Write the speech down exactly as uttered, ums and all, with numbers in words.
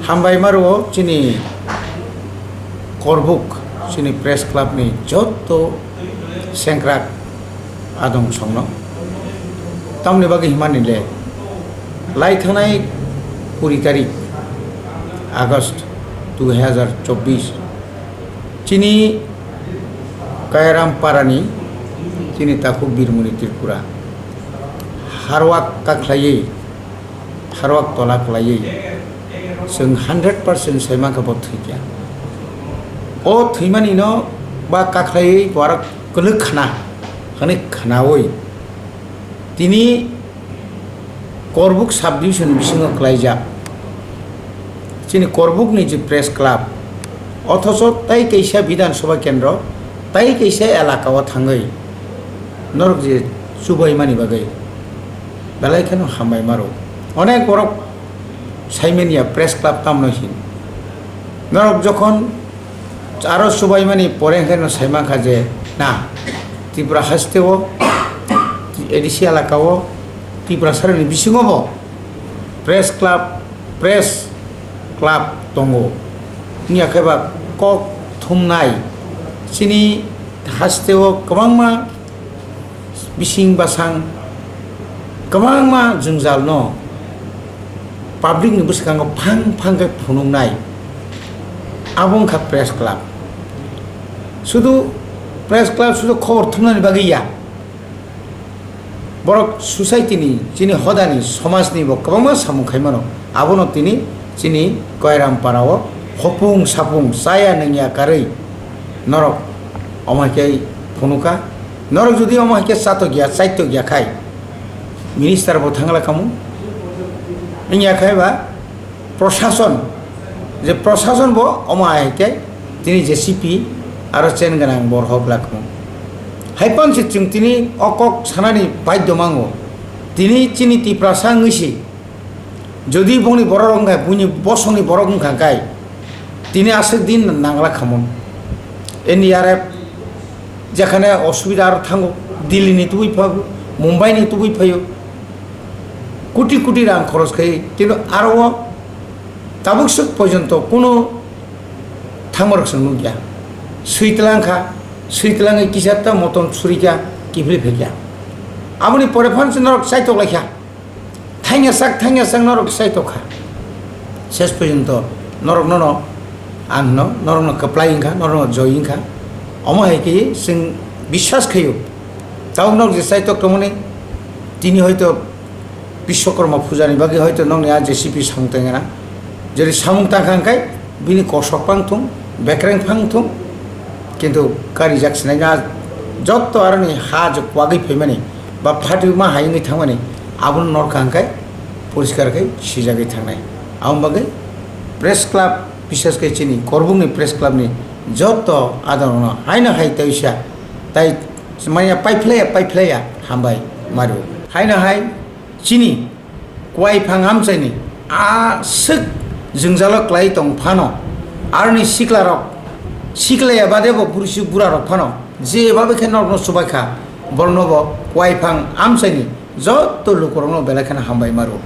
Hambai maro chini Korbuk, chini press club ni jotto sengkrak adong songno. Tamni bagwi himani le, lai thanai kuri tarik August dui hazar chobbish, chini Kairam Parani, chini takhuk Birmoni Tripura, harwak kakhlaiwi, harwak tola kwlaiwi chwng hundred percent sai mankha bo thwikya. O thwimani no ba kakhlaiwi borok kwlwk khna hwnwi khnaui tini Korbuk sub division bisingo kwlaijak. Chini Korbuk ni je press club, othocho tai kaisa Bidhan Sabha kendro, tai kaisa elaka o thangwi norok je chubaimani bagwi belai kheno hambai maro. Onek borok saimanya press club tamno hin. Norok jokhon aro chubaimani pore hwnkhe no sai mankha je na Tripura haste o A D C elaka o Tripura sarani bisingo bo press club, press club tongo. Wngya khe ba kok thumnai chini haste o kwbangma bising basang kwbangma jwngjal no public ni bwskango phang phang khe phunuknai, abo wngkha press club. Sudu press club sudu khobor thumnani bagwi ya, borok society ni, chini hodani, somaj ni bo kwbangma samung khai mano. Abono tini chini Koiram para o hopung sapung chaya nungya karwi norok omo hai khe phunuka. Norok jodi omo hai khe chatok ya, chaitok ya khai, minister bo thangla kamo. Wngya khai ba prosason, je prosason bo omo hai khe tini J C P aro chen gwnang borok hok lakmo. Hai panse chwng tini o kok sanani baidhyo mango. Tini chini Tiprasa wngwi si, jodi bongni borok wngkha, buini bosongni borok wngkha khai, tini aswk din nangla khamon. N D R F jekhane osubida aro thango, Delhi ni tubui phago, Mumbai ni tubui phaio, koti koti rang khoros khai, kintu aro o tabuk swk porjonto kuno thangmarok chwng nukya. Swi twlang kha, swi twlangwi kisa ta motom suri kha, kiphilwi phai kha. Aboni pore phano se norok chaitok lai kha. Thangya sak, thangya sak norok chaitok kha. Ses porjonto norok nono ang no, norok no kwplai wngkha, norok no joi wngkha. Omo hai khe chwng biswas khaio. Tabuk norok je chaitok tongmani, tini hoito Biswakarma puja ni bagwi hoito nokni a J C P samung tangwi gana. Jodi samung tangkha hwnkhe bini kosok phang thung, bekreng phang thung, kintu karijak sinai na jotto aroni ha je kwagwi phaimani ba phatwi ma hai wngwi thangmani abono norkha hwnkhe poriskar khe sijagwi thangnai. Aboni bagwi press club, bishes khe chini Korbukni press club ni jotto adamrokno haino hai tei wisa tai manya paiphlaiya, paiphlaiya hambai mario. Haino hai chini kwai phang amchaini aswk jwngjalo kwlai tong phano, aroni siklarok, siklaya bade bo bursi burarok phano jeba khe norokno chubai kha, borokno bo kwai phang amchaini jotto lukurokno belai kheno hambai maro.